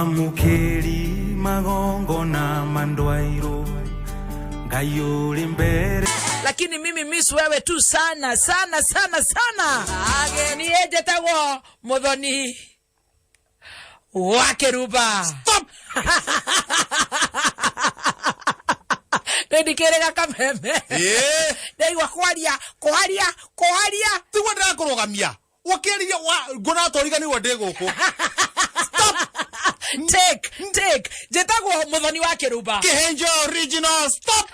Mwamũkĩri magongona mandwairwo Ngai ũrĩ mbere. Lakini mimi miss wewe tu sana sana sana sana. Niĩ njĩtagwo Muthoni wa Kĩrumba. Stop! Nĩ ndikĩrĩga kameme. Ĩĩ. Ndaigua kwaria kwaria kwaria. Tiguo ndĩrakũrũgamia. Ũkĩaria wa ngona twariganĩrwo ndĩ gũkũ. Take take. Njĩtagwo Muthoni wa Kĩrumba. Kĩhenjo original. Stop!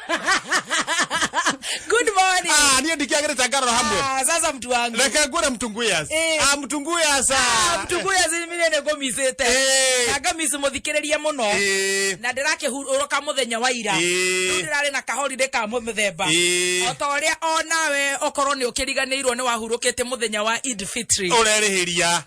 Good morning. Ah, niĩ ndikĩagĩrĩte ngarora hamwe. Ah, sasa mtu wangu. Reke ngwĩre mtunguyas. Eh. Ah, mtunguyas. Ah, mtunguyas mine nĩ ngũmicĩte. Eh. Na ngamici mũthikĩrĩria mũno. Eh. Na ndĩrakĩhurũka mũthenya wa ira. Eh. Rĩu ndĩrarĩ na kaholiday ka mũthemba. Eh. O ta ũrĩa o nawe okorwo nĩ ũkĩriganĩirwo nĩ wahurũkĩte mũthenya wa Eid Fitri. Ũrerĩhĩria.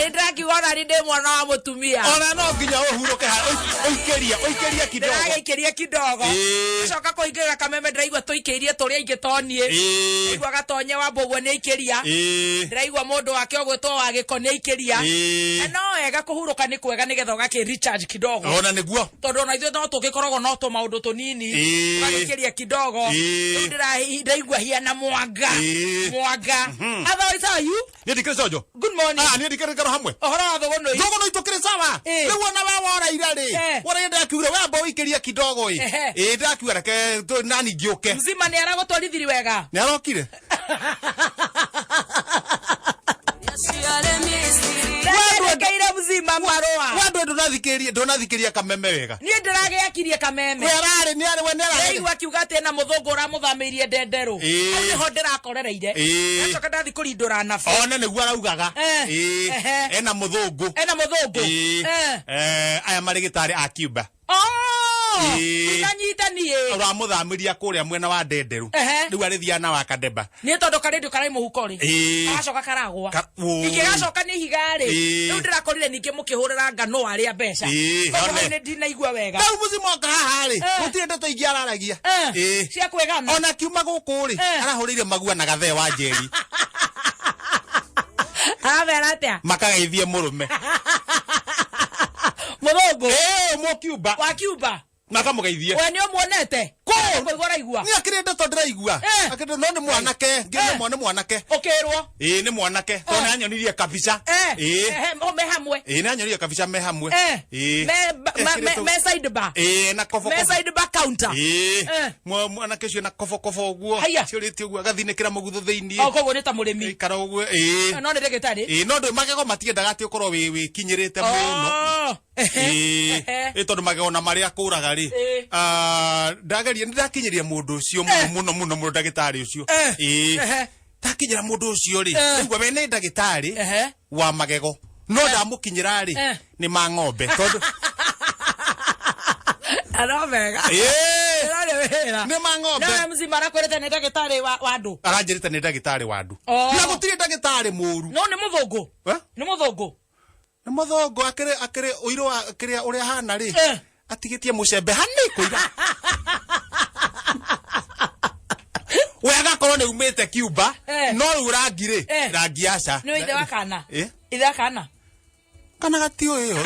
Ĩ ndĩrakiuga ona niĩ ndĩ mwana wa mũtumia. Ona no nginya ũhurũke ha ũikĩrie ũikĩrie kidogo. Ndĩragĩikĩria kidogo. Eh. Coka kũingĩra kameme ndĩraigua tũikĩirie tũrĩa aingĩ to niĩ. Eh. Ndaigua gatonye wa mbũguo nĩ aikĩria. Eh. Ndĩraigua mũndũ wake ũgwĩtwo wa gĩko nĩ aikĩria. Eh. Na no wega kũhurũka nĩ kwega nĩgetha ũgakĩ recharge kidogo. Ona nĩguo. Tondũ ona ithuĩ no tũgĩkoragwo no tũmaũndũ tũnini. Ĩĩ. Ũgagĩikĩria kidogo. Ĩĩ. Rĩu ndĩraigua hiana mwanga. Ĩĩ. Mwanga. Otherwise how are you? Niĩ ndikĩrĩ conjo. Good morning. Ah, niĩ ndikĩrĩ ngaro hamwe. Ũhoro wa thũgũnũi. Thũgũnũi tũkĩrĩ sawa. Ĩĩ. Rĩu ona we wora ira rĩ. Eh. Wora ira ndakiugire we amba ũikĩrie kidogo ĩ. Ehe. Ĩ ndakiuga reke nani ngĩũke. Mzima nĩ aragũtwarithiri wega. Nĩ arokire. Ndekeire mzima marũa. We andũ ndũnathikĩrĩria ndũnathikĩrĩria kameme wega. Niĩ ndĩragĩakirie kameme. We ararĩ nĩ arĩ we nĩ ararĩ. Ndaigua akiuga atĩ ena mũthũngũ ũramũthamĩirie ndenderũ. Ĩĩ. Hau nĩho ndĩrakorereire. Ĩĩ. Ndacoka ndathi kũrindũra nabu. One nĩguo araugaga. Eh. Ĩĩ. Ehe. Ena mũthũngũ. Ena mũthũngũ. Ĩĩ. Eh. Eh, aya marĩ gĩtarĩ a Cuba. Oh! Ĩĩ. Ndinanyita niĩ. Ũramũthamĩria kũrĩa mwena wa ndenderũ. Ehe. Rĩu arĩthiaga na wa Kadeba. Nĩ tondũ karĩndio karĩ mũhuko rĩ. Ĩĩ. Karacoka karagwa. Wũi. Ingĩgacoka nĩ ihiga rĩ. Ĩĩ. Rĩu ndĩrakorire ningĩ mũkĩhũrĩra ngano arĩa mbeca. Ĩĩ, Koguo one. hau nĩ ndinaigua wega. Rĩu mũcimo oka haha rĩ. Eh. Gũtirĩ ndeto ingĩ araragia. Eh. Ĩĩ. Cia kwĩgana. Ona akiuma gũkũ rĩ, Eh. arahũrĩire magua na gathee wa njeri. Aramera atĩa? Makageithie mũrũme. Mũthũngũ. Ĩĩ, mũkiumba. Wa Cuba. Makamũgeithie. We nĩ ũmuonete? Kũ? Kũigua ũraigua? Nĩ akĩrĩ ndeto ndĩraigua. Eh. Akĩrĩ no nĩ mwanake, ngĩrĩ Eh. nĩ mwanake. Ũkĩrwo? Ĩĩ nĩ mwanake. Tondũ nĩ anyonirie kabica. Eh. Ĩĩ. Ehe, o me hamwe. Ĩĩ nĩ anyonirie kabica me hamwe. Eh. Ĩĩ. Me ba- me side bar. Ĩĩ na kobo Me kobo. side bar counter. Ĩĩ. Eh. Mwanake ũcio na kobokobo ũguo. Haiya. Ciũrĩtie ũguo agathinĩkĩra mũgutho thĩiniĩ. O koguo nĩ ta mũrĩmi. Ikara ũguo. Ĩĩ. No nĩ ndagĩtarĩ. Ĩĩ no ndũ magego matiendaga atĩ ũkorwo wĩ wĩkinyĩrĩte mũno. Oh. Ĩĩ. Ehe. Ĩĩ tondũ magego na marĩa akũraga rĩ. Ĩĩ. Ah, ndageria nĩ ndakinyĩria mũndũ ũcio mũno mũno mũno mũno ndagĩtarĩ ũcio. Eh. Ĩĩ. Ehe. Ndakinyĩra mũndũ ũcio rĩ. Eh. Ndaigua we nĩ ndagĩtarĩ Ehe. wa magego. No ndamũkinyĩra rĩ Eh. nĩ ma ng'ombe tondũ Ano wega. Ĩĩ. Ĩrarĩ wĩra. Nĩ ma ng'ombe. Nawe mzima arakwĩrĩte nĩ ndagĩtarĩ wa andũ. Aranjĩrĩte nĩ ndagĩtarĩ wa andũ. Oh. Na gũtirĩ ndagĩtarĩ mũru. No nĩ mũthũngũ. Eh? Nĩ mũthũngũ. Nĩ mũthũngũ akĩrĩ akĩrĩ ũirũ wa kĩrĩa ũrĩa hana rĩ. Eh. Atigĩtie mũcembe hani kũira. We agakorwo nĩ umĩte Cuba Eh. no rĩu rangi rĩ Eh. rangi aca. Nĩ ithe wa kana. Eh? Ithe wa kana. Kana gatiũĩ ĩyo.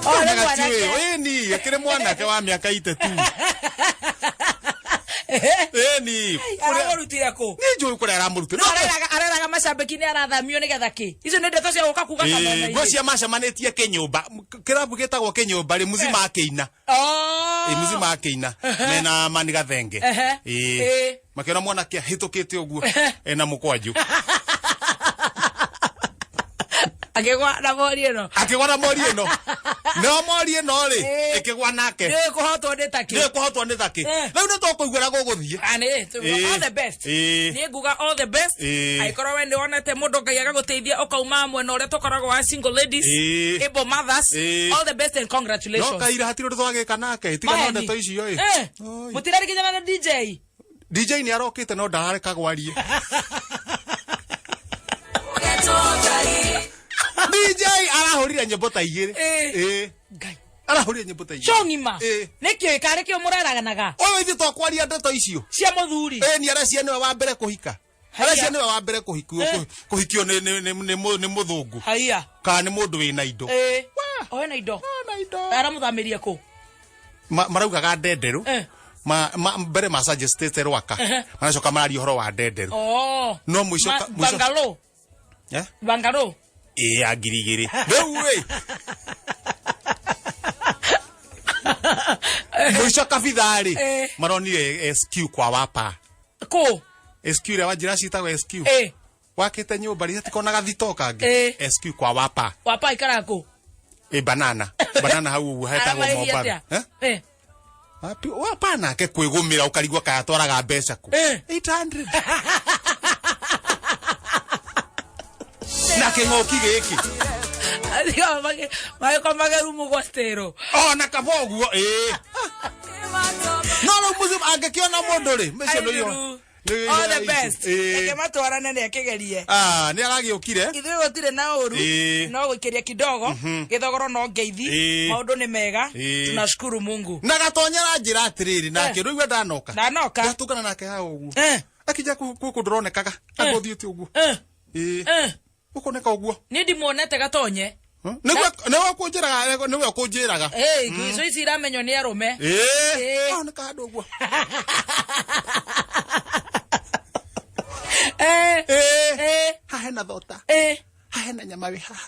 O nĩ Kana gatiũĩ mwanake. ĩyo. Ĩni akĩrĩ mwanake wa mĩaka itetũ. Ĩni. Aramũrutire kũ? Niĩ njũĩ kũrĩa aramũrutire. No areraga macambĩki nĩ arathamio nĩgetha kĩ? Icio nĩ ndeto cia gũka kuga kameme-inĩ. Nguo cia macemanĩtie kĩnyũmba kĩrabu gĩtagwo kĩnyũmba rĩ mũzima akĩina. Oh. Ĩ mũzima akĩina mena mani gathenge. Ehe. Ĩ Ĩ. makĩona mwanake ahĩtũkĩte ũguo ena mũkwanjũ. Akĩgwa na mori ĩno. Akĩgwa na mori ĩno. No mori ĩno rĩ Ĩ. ĩkĩgwa nake. Nĩ kũhotwo nĩ takĩ. Nĩ kũhotwo nĩ thakĩ. Eh. Rĩu nĩ tũkũiguĩra gũgũthiĩ. Ah, nĩ, Ĩ. all the best. Ĩ. Niĩ nguga all the best. Ĩ. Angĩkorwo we nĩ wonete mũndũ Ngai agagũteithia ũkauma mwena ũrĩa tũkoragwo wa single ladies, Ĩ. able mothers, Ĩ. all the best and No congratulations. kaira hatirĩ ũndũ twagĩka nake tiga no Maheni. ndeto icio ĩ. Eh. Oi. Mũtirarĩ na DJ. DJ nĩ arokĩte no ndarareka gwarie. DJ arahũrire nyĩmbo ta igĩrĩ. Ĩ. Ĩ. Ngai. Arahũrire nyĩmbo ta igĩrĩ. Show ng'ima. Ĩ. Nĩkĩ karĩ kĩo mũreraganaga? Ũyũ ithuĩ twakwaria ndeto icio. Cia mũthuri. Ĩ nĩ arecia nĩwe wa mbere kũhika. Haiya. Arecia nĩwe wa mbere kũhikio kũhikio nĩ mũthũngũ Haiya. kana nĩ mũndũ wĩna indo. Ĩĩ. O ena indo. Na indo. Aramũthamĩria kũ? Maraugaga ndenderũ. Mbere masuggestĩte Rwaka, maracoka mararia ũhoro wa ndenderũ. Oh. No mũico Bangalo. Eh? Bangalo. Ĩ ya 2000 rĩu ĩ mũico kabitharĩ maronire SQ kwa wapa. Kũ? SQ ĩrĩa wanjĩra ciĩtagwo SQ. Wakĩte nyũmba rĩ hatikona gathito kangĩ. SQ kwa wapa. Wapa ikaraga kũ? Ĩ banana banana hau ũguo hetagwo Aramarĩhia Mombatha. atĩa? Eh? Wapi wapa nake kwĩgũmĩra ũkarigwo kaya atwaraga mbeca kũ. 800 na kĩng'ũki gĩkĩ. Magĩkomage rumu gwastero. Ona kaba ũguo ĩĩ no rĩu mũciĩ angĩkĩona mũndũ rĩ mĩcio nĩyo. All the best. Reke matwarane nĩ akĩgerie. Ah, nĩ aragĩũkire. Ithuĩ gũtirĩ na ũru. No gũikĩria kidogo gĩthogoro no ngeithi. Maũndũ nĩ mega. Tunashukuru Mungu. Na gatonyera njĩra atĩrĩrĩ nake rĩu ndanoka. Ndanoka. Ndatũngana nake hau ũguo. Akija kũndũ ndũronekaga agũthiĩte ũguo. Ĩĩ. Ũkoneka ũguo. Niĩ ndimuonete gatonye. Nĩwe nĩwe ũkũnjĩraga, nĩwe ũkũnjĩraga. Icio ici iramenywo nĩ arũme. Ĩĩ. Aoneka handũ ũguo. Ĩĩ. Haha hena thota. Haha hena nyama wĩ haha.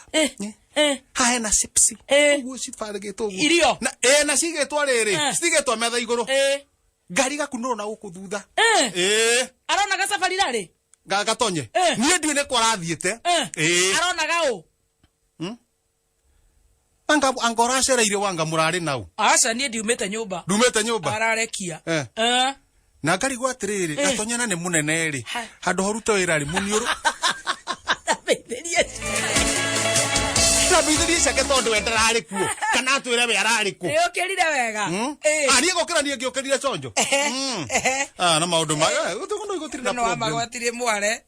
Haha hena chipsi. Ũguo cibarĩgĩtwo ũguo. Irio. Na ĩĩ na cigĩtwo rĩrĩ. Cigĩtwo metha igũrũ. Ngari gakunũrwo na gũkũ thutha. Ĩĩ. Aronaga safari rarĩ? Gatonye. Niĩ ndiũĩ nĩkũ arathiĩte. Ĩĩ. Aronaga ũ? Anga anga ũracereire wanga mũrarĩ nau. Aca niĩ ndiumĩte nyũmba. Ndumĩte nyũmba. Ararekia. Na ngarigwo atĩrĩrĩ gatonyana nĩ mũnene rĩ handũ horute wĩra rĩ muniũrũ. Ndambithĩrie ciake tondũ we ndararĩ kuo kana atwĩre we ararĩ kũ. Nĩũkĩrire wega. Ah, niĩ gũkĩra niĩ ngĩũkĩrire conjo. Ah, na maũndũ ma gũtirĩ na No problem. wamagwatirie mware.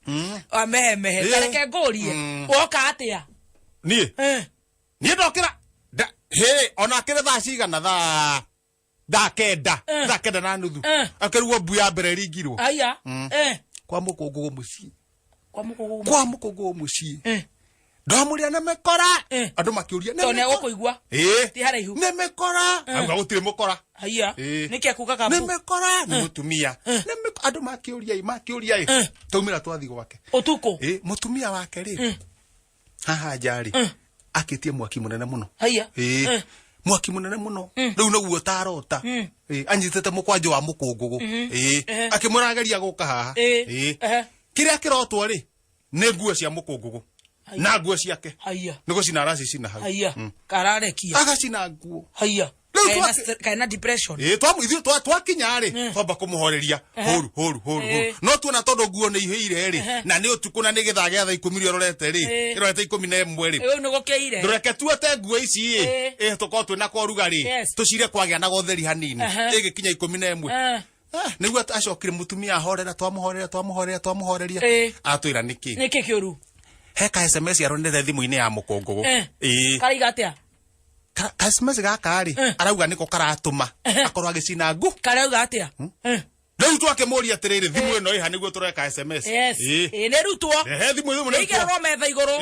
Wamehemehe. Tareke ngũrie. Woka atĩa? Niĩ? Niĩ ndokĩra hĩ ona akĩrĩ thaa cigana thaa kenda thaa kenda na nuthu akĩrugwo mbu ya mbere ĩringirwo. Aya. Kwa mũkũngũgũ mũciĩ. Kwa mũkũngũgũ. Kwa mũkũngũgũ mũciĩ. Ndamũrĩa na mĩkora. Andũ makĩũria Tondũ nĩegũkũigua. Ĩĩ. Ti haraihu. Nĩ mĩkora. Auga gũtirĩ mũkora. Aya. Nĩkĩ akuga Nĩ kambu? mĩkora nĩ mũtumia. Nĩ andũ makĩũria ĩ makĩũria ĩ. Taumĩra twathi gwake. Ũtukũ. Ĩĩ mũtumia wake rĩ. Haha nja rĩ. Akĩtie mwaki mũnene mũno. Haiya. Ĩĩ. Mwaki mũnene mũno. Rĩu nĩguo ũtarota. Ĩĩ anyitĩte mũkwanjũ wa mũkũngũgũ. Ĩĩ. Akĩmũrageria gũka haha. Ĩĩ. Kĩrĩa kĩrotwo rĩ nĩ nguo cia mũkũngũgũ. Na nguo ciake. Haiya. Nĩ gũcina aracicina hau. Haiya. Kararekia. Agacina nguo. Haiya. Rĩu Kaena depression. Ĩĩ ithuĩ twakinya rĩ twamba kũmũhoreria hũru hũru hũru hũru. No tuona tondũ nguo nĩ ihĩire rĩ na nĩ ũtukũ na nĩ gĩthaa gĩa thaa ikũmi rĩ ũrorete rĩ ĩrorete 11 rĩ. Rĩu nĩ gũkĩire. Ndũreke tuote nguo ici ĩ ĩ tũkorwo twĩna kwa ũrugarĩ tũcire kwagĩa na gotheri hanini ĩgĩkinya 11. Nĩguo acokire mũtumia ahorera twamũhorera twamũhorera twamũhoreria atwĩra nĩkĩ. Nĩkĩ kĩũru? He ka SMS aronete thimũ-inĩ ya mũkũngũgũ. Ĩĩ. Karaiga atĩa? Ka SMS gaka rĩ arauga nĩko karatũma akorwo agĩcina ngu. Karauga atĩa? Rĩu twakĩmũria atĩrĩrĩ thimũ ĩno ĩha nĩguo tũreka SMS. Yes. Ĩĩ nĩ rutwo. Ehe thimũ ĩno nĩ Ĩigĩrĩrwo metha igũrũ.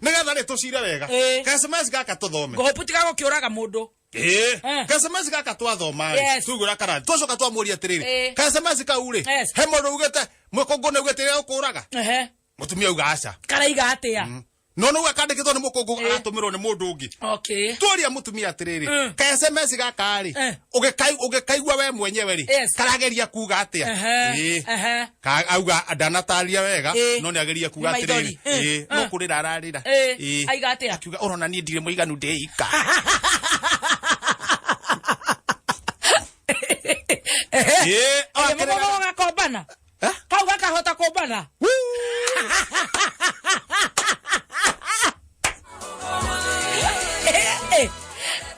Nĩgetha rĩ tũcire wega. Ka SMS gaka tũthome. Ngũhũpu tigagũkĩũraga mũndũ. Ĩĩ. Ka SMS gaka twathoma rĩ tugura karathi twacoka twamũria atĩrĩrĩ ka SMS kau rĩ he mũndũ ugĩte mũkũngũ nĩ ugĩte ĩrĩa ũkũraga. Mũtumia auga aca. Karaiga atĩa? No nĩguo akandĩkĩtwo nĩ mũkũngũ aratũmĩrwo nĩ mũndũ ũngĩ. Twaria mũtumia atĩrĩrĩ ka SMS gaka rĩ ũgĩkaigua we mwenyewe rĩ karageria kuga atĩa? Ĩĩ. Auga ndanataria wega no nĩageria kuga atĩrĩrĩ ĩĩ no kũrĩra ararĩra. Ĩĩ. Aiga atĩa? Akiuga ũrona niĩ ndirĩ mũiganu ndĩika. Ĩĩ. Mũkũngũgũ gakombana. Kau gakahota kũmbana.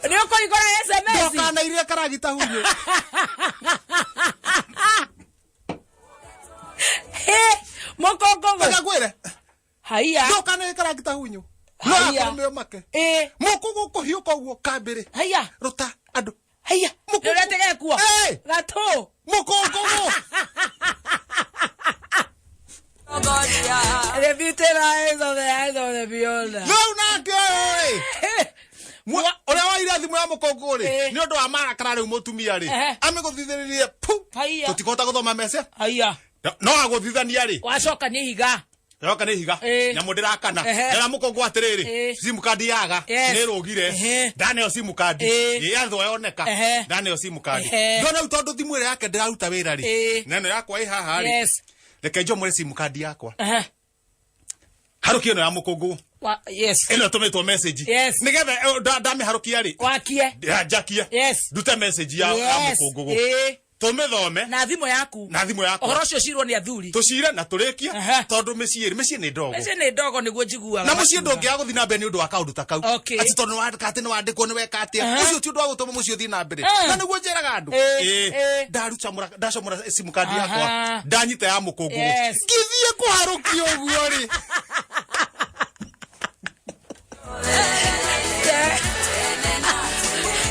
Nĩ ũkũhingũra SMS. Ndũkanairĩre karagita hunyũ. Mũkũngũgũ. Reke ngwĩre. Haiya. Ndũkanairĩre karagita hunyũ. No Haiya. akorwo nĩo make. Mũkũngũgũ kũhiũka ũguo kambĩrĩ. Haiya. Ruta andũ. Haiya. Nĩ ũrĩa kuo. Gatũ. Mũkũngũgũ. Mũkũngũ rĩ, nĩ ũndũ wa marakara rĩu mũtumia rĩ, amĩgũthithĩrĩrie pu. Haiya. Tũtikũhota gũthoma mece. Haiya. No agũthithania rĩ, Wacoka nĩ ihiga. Yoka nĩ ihiga. Nyamũ ndĩrakana. Ndĩra mũkũngũ atĩrĩrĩ, sim card yaga nĩ rũgire. Ndaneo sim card. Yathwo yoneka. Ndaneo sim card. Ndona rĩu tondũ thimũ ĩrĩa yake ndĩraruta wĩra rĩ, na ĩno yakwa ĩ haha rĩ, reke njomore sim card yakwa. Harũkia ĩno ya mũkũngũ. Yes. Ĩno ĩtũmĩtwo message. Nĩgetha ndamĩharũkia rĩ, Wakie. njakie. Ndute message ya mũkũngũ. Tũmĩthome. Na thimũ yaku. Na thimũ yakwa. Ũhoro ũcio ũcirwo nĩ athuri. Tũcire na tũrĩkie. Tondũ mĩciĩ rĩ, mĩciĩ nĩ ndogo. Mĩciĩ nĩ ndogo nĩguo njiguaga. Na mũciĩ ndũngĩaga gũthiĩ na mbere nĩ ũndũ wa kaũndũ ta kau. Atĩ tondũ nĩwandĩka atĩ nĩwandĩkwo nĩ weka atĩa. Ũcio ti ũndũ wa gũtũma mũciĩ ũthiĩ na mbere. Na nĩguo njĩraga andũ. Ndacomora sim card yakwa. Ndanyita ya mũkũngũ. Ngĩthiĩ kũharũkia ũguo rĩ.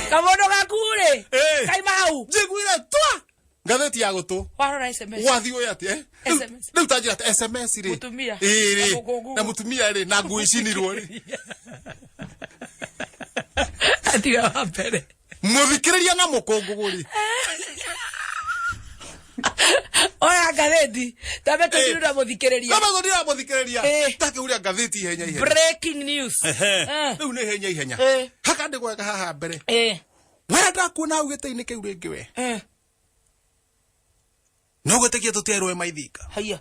Kamondo gaku rĩ. Kaima hau. Njiguire twa. Ngathĩti ya gũtũ. Warora SMS. Wathiĩ ũyũ atĩ, SMS. Rĩu ta njĩra atĩ SMS rĩ. Mũtumia. Ĩĩ rĩ. Na mũkũngũ. Na mũtumia rĩ, na nguo icinirwo rĩ. Atiga wa mbere. Mũthikĩrĩria na mũkũngũgũ rĩ. Oya ngathĩti. Tambe tũthiĩ na mũthikĩrĩria. Tambe tũthiĩ na mũthikĩrĩria. Takĩhuria ngathĩti ihenya ihenya. Breaking news. Rĩu nĩ ihenya ihenya. Hakandĩkwo haha mbere. Wenda kuona hau gĩtĩ-inĩ kĩu rĩngĩ we. No gwĩtĩkia tũtiairwo maithinga. Haiya.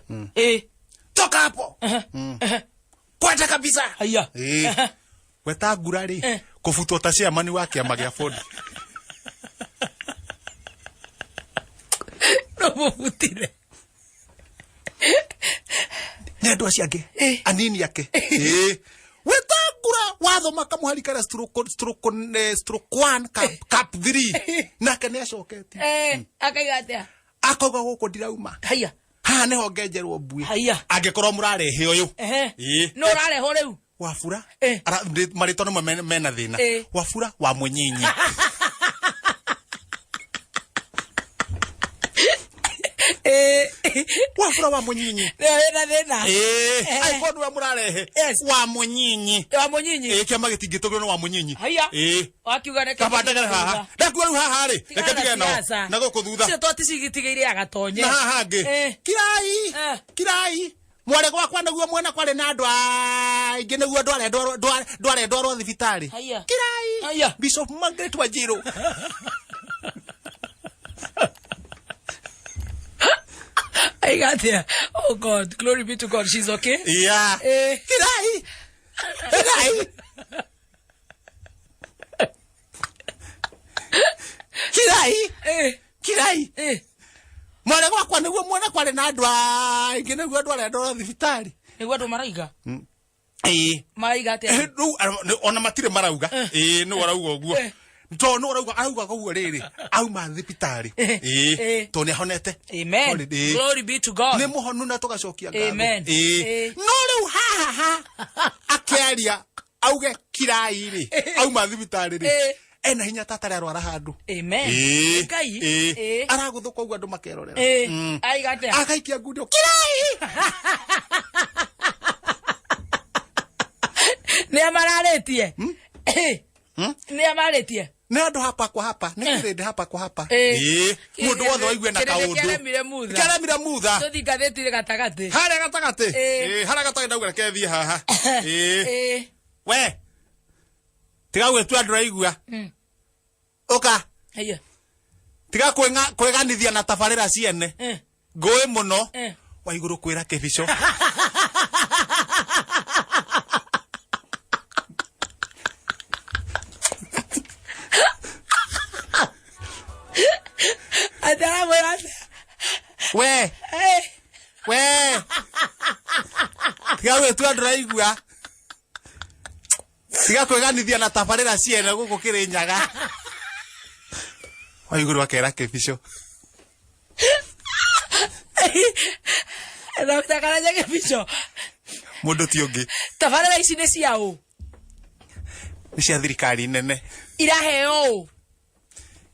Toka hapo. Kwenda kabisa. Haiya. Wetangura rĩ, kũbutwo ta chairman wa kĩama gĩa Ford. No mũbutire. Nĩ andũ acio angĩ. Anini ake. Wetangura wathoma kamũhari karĩa stroke 1 cap 3. Nake nĩ acoketie. Akaiga atĩa? Akauga gũkũ ndirauma. Haiya. Haha nĩho ngenjerwo mbuĩ. Haiya. Angĩkorwo mũrarehe ũyũ. No ũrarehwo rĩu? Wafura. Marĩtwa nĩmo mena thĩna. Wafura wa mũnyinyi. Wafura wa mũnyinyi. Nĩwe wĩna thĩna. Angĩkorwo nĩwe mũrarehe. Wa mũnyinyi. Wa mũnyinyi. Kĩama gĩtingĩtũgĩrwo nĩ wa mũnyinyi. Haiya. Wakiuga reke Kaba ndegere haha. Ndakuga rĩu haha rĩ. Reke ndige nao. Na gũkũ thutha. Cio twaticigitigĩire agatonye. Na haha hangĩ. Kirai. Kirai. Mware gwakwa nĩguo mwena kwarĩ na andũ aingĩ nĩguo ndwarendwarwo thibitarĩ. Haiya. Kirai. Haiya. Bishop Margaret Wanjiru. I got there. Oh God, glory be to God. She's okay. Yeah. Kirai. Kirai. Kirai. Kirai. Mware gwakwa nĩguo mwena kwarĩ na andũ aingĩ nĩguo ndwarendwarwo thibitarĩ. Nĩguo andũ maraiga? Maraiga atĩa? Rĩu, ona matirĩ marauga. Nĩwe arauga ũguo. Tondũ nĩwe arauga ũguo rĩrĩ, auma thibitarĩ. Tondũ nĩahonete. Amen. Sorry, Glory be to God. Nĩ mũhonu na tũgacokia ngatho. Amen. No rĩu haha ha, akĩaria, auge kirai rĩ, auma thibitarĩ rĩ. Ena hinya ta atarĩ arwara handũ. Amen. Ngai. Aragũthũka ũguo andũ makerorera. Aiga atĩa? Agaikia ngundi, kirai! Nĩ amararĩtie? Nĩ amarĩtie? Nĩ andũ hapa kwa hapa, nĩ kĩrĩndĩ hapa kwa hapa. Mũndũ wothe waigue na Kĩrĩndĩ kaũndũ. kĩaremire mutha. Kĩaremire mutha. Tũthiĩ ngathĩti-inĩ gatagatĩ. Harĩa gatagatĩ? Harĩa gatagatĩ ndauga reke thiĩ haha. We. Tiga gwĩtua ndũraigua. Ũka. Haiya. Tiga kwĩganithia na tabarĩra ciene. Ngũĩ mũno. Wa igũrũ kwĩra kĩbico. Atĩ aramwĩra atĩa? We. We. Tiga gwĩtua ndũraigua. Tiga kwĩganithia na tabarĩra ciene gũkũ Kĩrĩnyaga. Wa igũrũ akera kĩbico. Ndakaraja kĩbico. Mũndũ ti ũngĩ. Tabarĩra ici nĩ cia ũ? Nĩ cia thirikari nene. Iraheo ũ?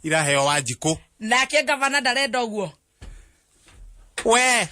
Iraheo Wanjikũ. Nake gavana ndarenda ũguo. We.